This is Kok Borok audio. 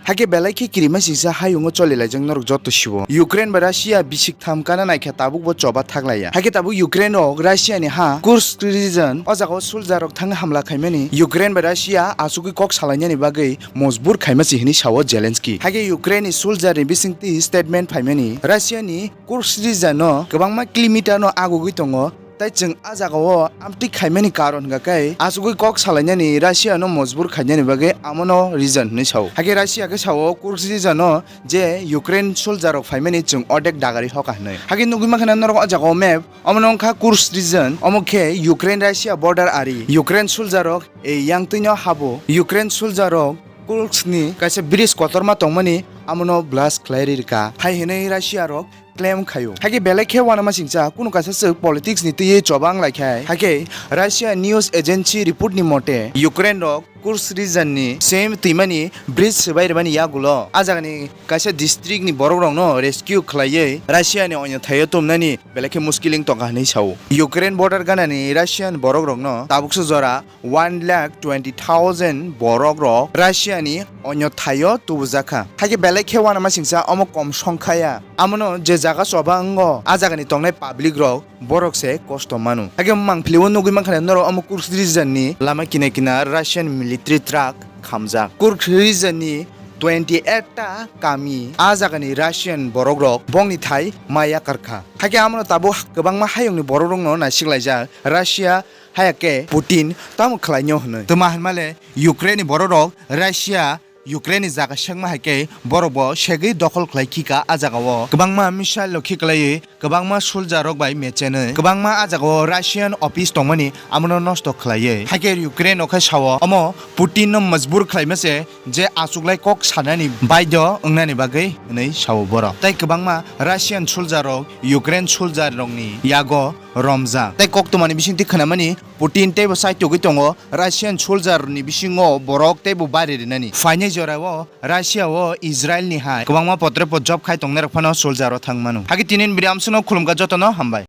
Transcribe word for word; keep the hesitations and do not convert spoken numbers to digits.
Hakhe belai khe kirima singsa hayungo cholilaijak norok joto siwo. Ukraine bai Russia bisik tham kana naikha tabukbo choba thaklaiya. Hakhe tabuk Ukraine rok Russia ni ha Kursk region o jagao soldier rok thangwi hamla khaimani Ukraine bai Russia achugwi kok salainani bagwi mojbur khaimasi hinwi sao Zelensky. Hakhe Ukraine ni soldier ni bisingtwi statement phaimani Russia ni Kursk region no kwbangma kilometer no agugwi tongo. Tai chwng a jagao amtwi khaimani karon hwnkha khe achugwi kok salainani Russia no mojbur khainani bagwi amono reason hinwi sao. Hakhe Russia khe sao Kursk region no je Ukraine soldier rok phaimani chwng odek dagari hoka hinwi. Hakhe nugwi mankha norok o jagao map, omono wngkha Kursk region, omo khe Ukraine Russia border ari. Ukraine soldier rok e yangtwino habo. Ukraine soldier rok Kursk ni kaisa bridge kotorma tongmani amono blast khlai rirka hai hinwi Russia rok claim khaio. Hakhe belai khe uanama singcha kunu kaisa swk politics ni twiwi chobang lai khai. Hakhe Russia news agency report ni mote Ukraine rok Kursk region ni same twimani bridge swbai rwmani yagulo a jagani kaisa district ni borok rokno rescue khlaiwi Russia ni onyo thaio tumnani belai khe muskiling tongkha hinwi sao. Ukraine border ganani Russian borok rokno tabuksa jora one lakh twenty thousand borok rok Russia ni onyo thaio tubujakha. Hakhe belai khe uanama singcha omo kom songkhaya. Amono je jaga choba wngo, a jagani tongnai public rok borok se kosto mano. Hakhe mangpili o nugwi mankha norok omo Kursk region ni lama kina kina Russian military truck khamjak. Kursk region ni twenty eight ta kami a jagani Russian borok rok bongni thai ma yakarkha. Hakhe amono tabuk kwbangma hayungni borok rokno naisiklaijak Russia. Haya khe Putin tamo khlainw hwnwi. Twma hwnmale Ukraine ni borok rok Russia Ukraine ni jaga sekma hai khe borok bo segwi dokhol khlai khika a jagao. Kwbangma missile rok khiklaiwi, kwbangma soldier rok bai mechenwi, kwbangma a jagao Russian office tongmani amono nosto khlaiwi. Hakhe Ukraine rok khe sao omo Putin no majbur khlaima se je achuklai kok sanani baidyo wngnani bagwi hwnwi sao borok. Tai kwbangma Russian soldier rok Ukraine soldier rokni yago romjak. Tai koktwmani bisingtwi khwnamani Putin teibo saitogwi tongo Russian soldier ni bisingo borok teibo bari rinani. Phainai jorao Russia o Israel ni hai kwbangma potrepot job khai tongnai rok phano soldier o thang mano. Hagi tinin bini amswkno khulumkha jotono hambai.